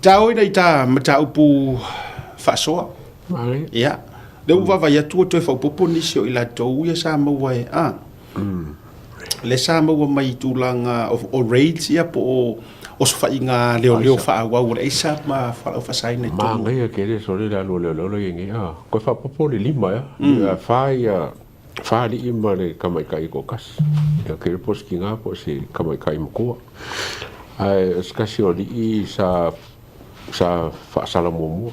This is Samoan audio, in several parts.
Taoi ina i ta mataupu faasoa. Ia, lea ua vaavaai atu ua toe faaopoopo nisi o i latou ia sa maua e, a, lea sa maua mai i tulaga o raids ia po o osofaiga leoleo faaauau o le aisa ma fualaau faasaina i totonu. Manaia tele sole le alu a leoleo la i ai nei, a. Toe faaopoopo le lima ea, ia fa ia, fa alii ma le tamaitai e toatasi. Ia ke iloa po o se tina po o se tamaitai matua. Ae o se tasi o alii sa sa faasala muamua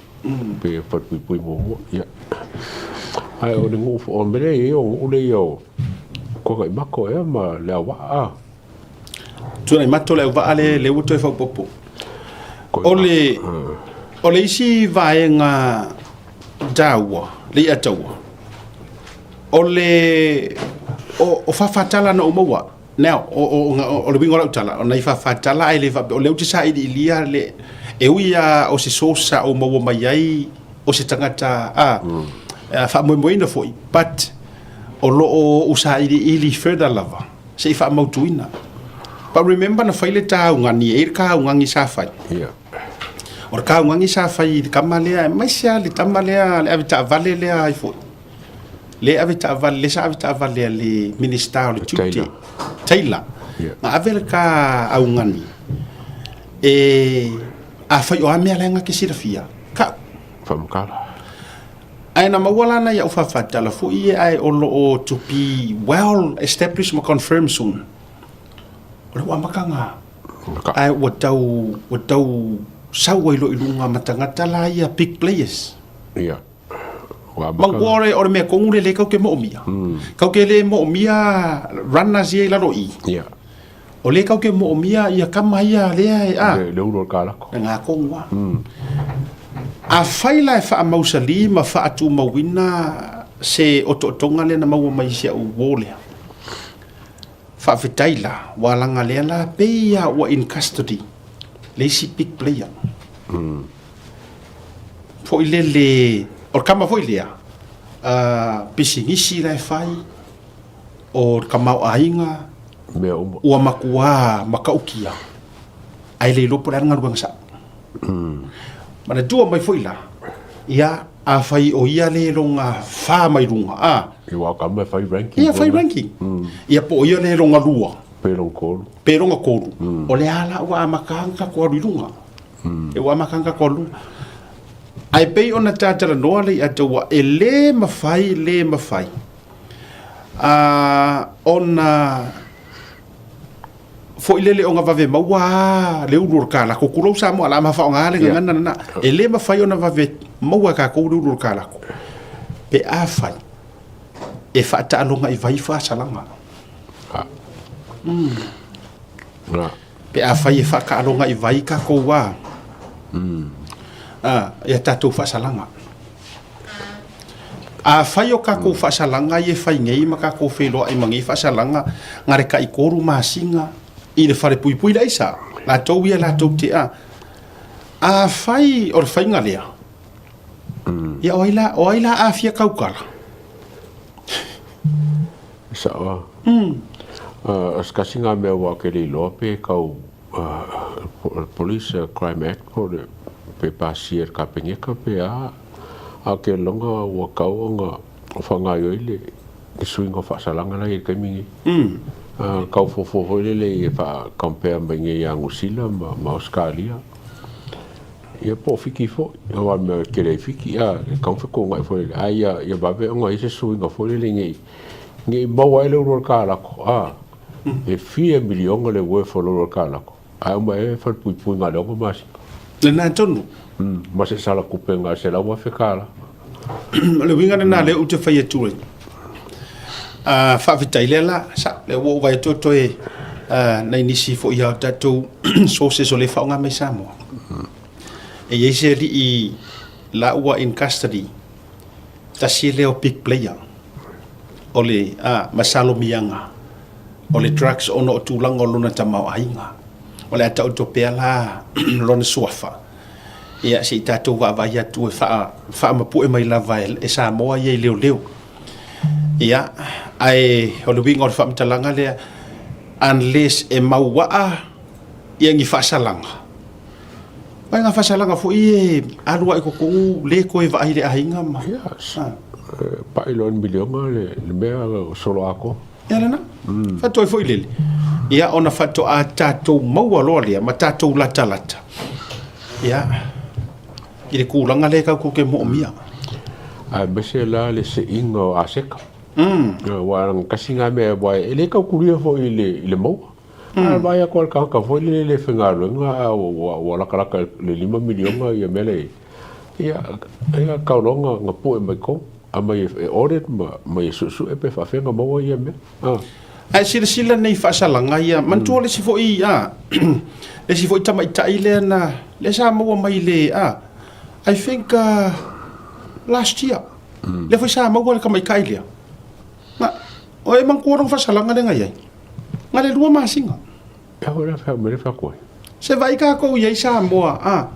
pe falepuipui muamua ia. Ae o le nuu o le mea lea e i ai o nuu lea ia o Tuanaimato ea ma Leauvaa a. Tuanaimato Leauvaa lea lea ua toe faaopoopo. O le o le isi vaega taua Leiataua o le o faafatala na ou maua. Now, o le uiga o lau tala, o nai faafatala ae le faapea, o lea ou te sailiilia le, e ui lava o se source sa ou maua mai ai o se tagata a, faamoemoeina foi, but o lo o ou sailiili further lava se i faamautuina. But remember na fai le taugani, e i ai le taugani sa fai. Yeah. O le taugani sa fai i le tama lea, aemaise lava le tama lea, le avetaavale lea ai foi. Le ave taavale, le sa ave taavale a le Minista o le Tiute. Taylor. Yeah. Na ave le ka augani. E afai o a mea la e na te silafia, kau. Faamatala. Ae na maua la nai au faafatala foi ia ae o lo o to be well established ma confirmed soon. O le ua amataga. Ae ua tau, ua tau sau ai loa i luga ma tagata la ia big players. Yeah. Manatua o le mea tonu lea lea kau te moomia. Kau te le moomia runners ia i lalo i. Yeah. O lea kau te moomia ia kama ia lea e a. Le ulu o le kalako. Le ngā tonu a. Afai la e faamausali ma faatumauina se otootoga lea na maua mai i si au uo lea. Faafetai la, ua laga lea la pei a ua in custody le isi big player. Foi lele, o le kama foi lea, pisinisi la e fai, o le tamaoaiga, Mea uma. ua matua matautia, ae le iloa po o le a le galuega sao. Manatua mai foi la, ia, afai o ia le lona fa mai luga, a. Ia aua o kama e fai ranking. Ia, fai ranking. Ia, po o ia le lona lua. Pe lona tolu. Pe lona tolu. O le a la ua amata ona tatou alu i luga. E ua amata ona tatou alu i luga. Ae pei ona ta talanoa le Leiataua, e le mafai, le mafai ona foi lele ona vave maua lava le ulu o le kalako. Tulou Samoa, o le a ma faaaoga le gagana lena. E le mafai ona vave maua e tatou le ulu o le kalako pe afai e faataaloga i vai faasalaga. Pe afai e faataaloga i vai tatou a, ia tatou faasalaga. Afai o tatou faasalaga ia e fai nei ma tatou feiloai ma nei faasalaga na le tai-tolu masina i le falepuipui le aisa, latou ia latou te a. Afai o le faiga lea, ia o ai la, o ai la a fia tautala? E sao lava. O se tasi lena mea aua ou te le iloa pe tau Police Crime Act po o le pe pasia e le Kapeneta pe a, a o ke loga ua tau ona faagaoioi le suiga o faasalaga la e i ai i le taimi lenei. Tau fuafua foi lele e faa-compare mai nei ia Niu Sila ma Ausetalia, ia po o Fiti foi, aua o le mea e tele ai Fiti, a, e tatau ona fetuunai foi lele, ae ia vave ona i ai se suiga foi lele ne i maua ai le ulu o le kalako, a. E fia miliona le worth o le ulu o le kalako, ae uma ea e falepuipui na o le 6 masina. Lena tonu. Ma se sala tupe na o le $100,000. O le uiga lena lea ou te fai atu ai. Faafetai lea la, sa, lea ua ou vaai atu toe nai nisi foi o tatou sources o lea e faaaoga mai Samoa. E i ai se alii la ua in custody, tasi lea o big player o le masalomiaga o le drugs ona o tulaga o lona tamaoaiga. O le a taoto pea la lona suafa, ia se i tatou vaavaai atu e faamapue mai lava e Samoa ia i leoleo. Ia, ae o le uiga o le faamatalaga lea, unless e mauaa ia ni faasalaga, Mai ngā whasalaga foi e alu ai totonu le toe vaai i le aiga ma. Yes. Pai loa le miliona le mea solo atoa. Ia lena. Faatoa foi lele. Ia ona faatoa tatou maua loa lea ma tatou latalata. Ia i le tulaga lea tatou te moomia. Aemaise la le seiga o Aseka. Aua na tasi lena mea aua e le tau kulia foi i le maua. A vaai atu lava le tagata foi lele e le faigaluega a ua latalata i le $5 miliona ia mea la e i ai, ia tau loa ona pue mai totonu, aumai e audit ma aumai e suesue pe faapefea ona maua ia mea. Ae silasila nei i faasalaga ia, manatua le isi foi, le isi foi tamaitai lea na, lea sa maua mai i le, I think last year, lea foi sa maua le tamaitai lea. Na, o e manatua lona faasalaga lea na i ai, na le 2 masina. Se vaai tatou i ai Samoa, a,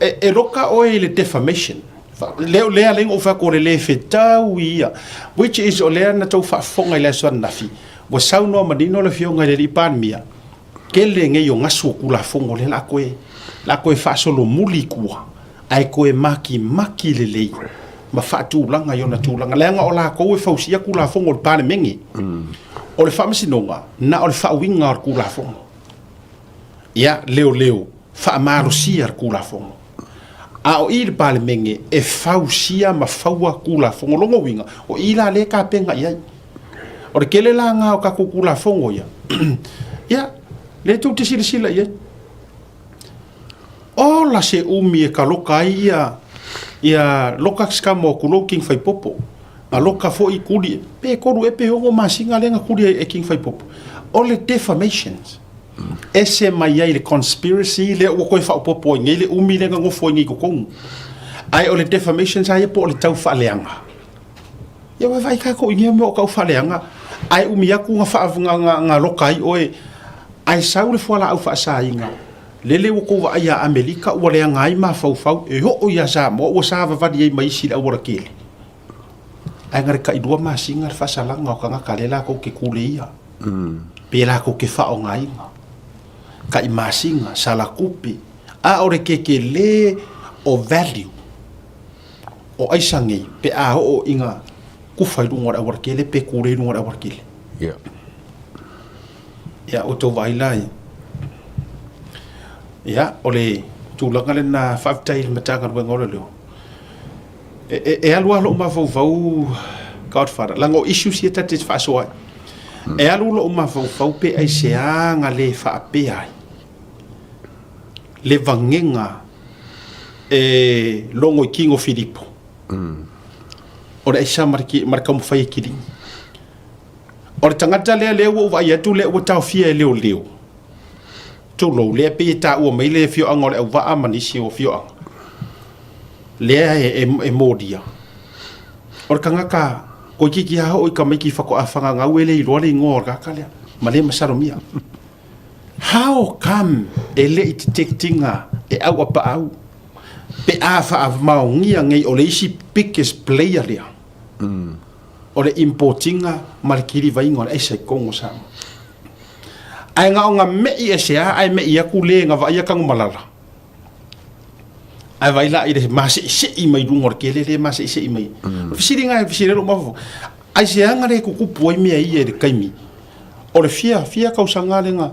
e loka oe i le defamation. Lea, lea alai na ou fai atu o le le fetau ia, which is o lea na tou faafofoga i le aso ananafi, ua saunoa manino le Afioga i le Alii Palemia, tele nei o gasu o Tulafono lea o le a toe faasolomuli i tua, ae toe makimaki lelei ma faatulaga i ona tulaga, leaga o latou e fausia Tulafono o le Palemene. O le Faamasinoga, na o le faauiga o le Tulafono. Ia, leoleo, faamalosia le Tulafono. A o i i le Palemene e fausia ma faua Tulafono. O lona uiga, o i la lea e tapena i ai. O le tele la lena o tatou Tulafono ia, ia, lea tou te silasila i ai. Ola se umi e kaloka ai ia ia loka skamo tulou King Faipopo. Na loka foi kuli pe 3 e pe 6 masina lea na kuli ai e King Faipopo. O le defamations. Ese mai ai le conspiracy lea ua toe faaopoopo ai nei le umi lea na nofo ai nei i totonu. Ae o le defamations lava ia po o le tau faaleaga. Ia ua vaai tatou i nei mea o tau faaleaga, ae umi atu na loka ai oe, ae sau le fualaau faasaina, lele ua tou vaai ia Amelika ua leaga ai mafaufau e oo ia Samoa ua savavali ai ma isi i le auala tele. Ae na o le tailua masina le faasalaga o tagata lea latou te kuleia, pe latou te faaaogaina. Tai masina, sala tupe, a o le tetele o value. O aisa nei pe a oo ina kufa i luga o le aualatele pe kule i luga o le aualatele. Yeah. Ia, o tou vaai la i. Ia, o le tulaga lena faafetai i le Matagaluega o Leoleo. E, e, e alu lava lou mafaufau Godfather, leaga o issues ia ta te faasoa ai. E alu lou mafaufau pe aisea na le faapea ai le vagega e logo i King o Filipo. O le aisa ma le taumafai e kiligi. O le tagata lea lea ua ou vaai atu lea ua taofia e leoleo, tulou, lea pei e taua mai le afioaga o Leauvaa ma nisi o afioaga, lea e molia. O le tagata toeitiiti lava oo i tamaiti faatoa fagagau e le iloa le igoa o le tagata lea, ma le masalomia. How come e le i detect ina e auapaau pe a faamaonia nei o le isi biggest player lea o le import ina ma le kilivaiga o le aisa i totonu o Samoa. Ae na ona me'i ese lava ae me'i atu le na vaaia Tanumalala. Ae vaai la i le maseisei mai luga o le kele lea e maseisei mai. O le fesili lena e fesili ai lou mafaufau, aisea na le tutupu ai mea ia i le taimi o le fia, fia tausaga lea na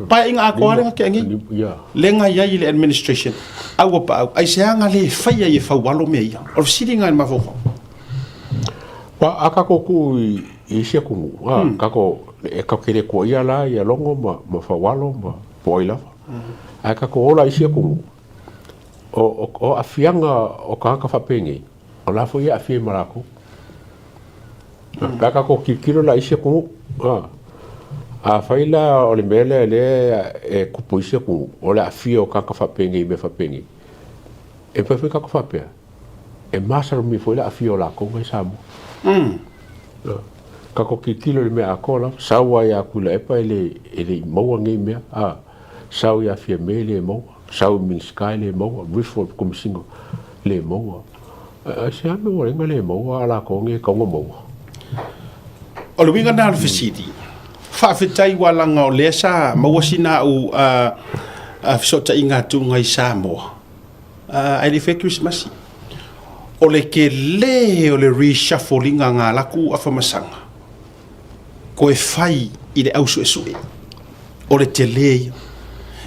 paeaiga atoa lea na tea nei, lea na i ai i le administration, aua paau, aisea na le fai ai e Faualo mea ia? O le fesili lena i le mafaufau. Ba, a tatou tuu i isi atunuu, a, tatou, e tatou te le tuuaia la ia Logo ma Faualo ma po o ai lava. Ae tatou ola i isi atunuu, o aafiaga o tagata faapenei, o la foi e aafia ai ma latou. Pe a tatou tilotilo la i isi atunuu, afai la o le mea lea lea e tupu i isi atunuu, o le aafia o tagata faapenei i mea faapenei, e mafai foi ona tatou faapea, e masalomia foi le aafia o latou mai Samoa. Tatou tilotilo i le mea atoa lava, sau lava ia Tuilaepa e le i maua nei mea, sau ia Fiame e le maua, sau i Minisita e le maua, Riffle Komesina le maua. Aisea mea ua ala ai ona le maua a latou nei e tatau ona maua? O le uiga lena o le fesili, faafetai ua laga o lea sa maua sina au fesootaiga atu i Samoa, ae le i faia Kerisimasi. O le tele o le reshuffle ina nga laku afamasaga, koe fai i le au suesue. O le tele ia.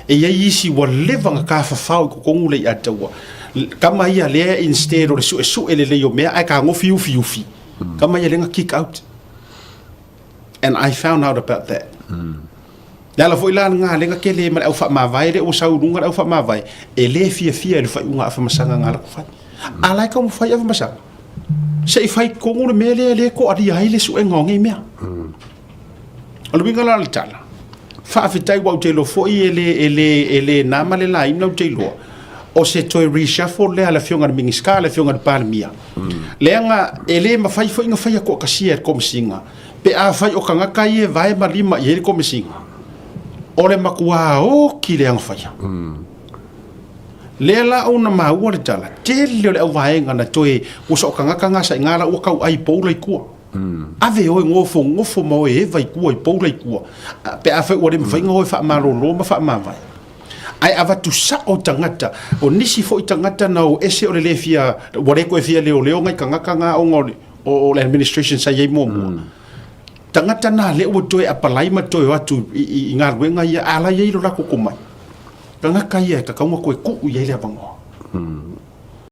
E i ai isi ua leva ona tafafao i totonu le Leiataua. Tama ia lea instead o le suesue lelei o mea ae tagofi ufiufi, tama ia lea na kick out. And I found out about that. Le ala foi la lena lea na tele ma le au faamavae lea ua sau i luga le au faamavae, e le fiafia i le faaiuga afamasaga na latou fai. A la e taumafai afamasaga, se i fai tonu le mea lea lea e toalia ai le suega o nei mea. O le uiga la o le tala, faafetai ua ou te iloa foi e le, e le, e le na ma le laina ou te iloa, o se toe reshuffle lea a le Afioga i le Minisita, le Afioga i le Palemia. Leaga e le mafai foi ona faia toatasia e le Komesina, pe afai o tagata ia e vae ma lima i ai le Komesina, o le matua oti le agafaia. Lea la ona maua le tala, tele o le auvaega na toe, ua so o tagata na sa i na la ua tauai poula i tua. Ave oe nofonofo ma oe eva i tua i poula i tua, pe afai ua le mafai ona oe faamalolo ma faamavae. Ae avatu sao tagata, o nisi foi tagata na o ese o le le fia, ua le toe fia leoleo nai tagata na ona o le, o le administration sa i ai muamua. Tagata na lea ua toe apalai ma toe o atu i galuega ia, a la e i ai lo latou tomai. Tagata ia e tatau ona toe tuu i ai le avanoa.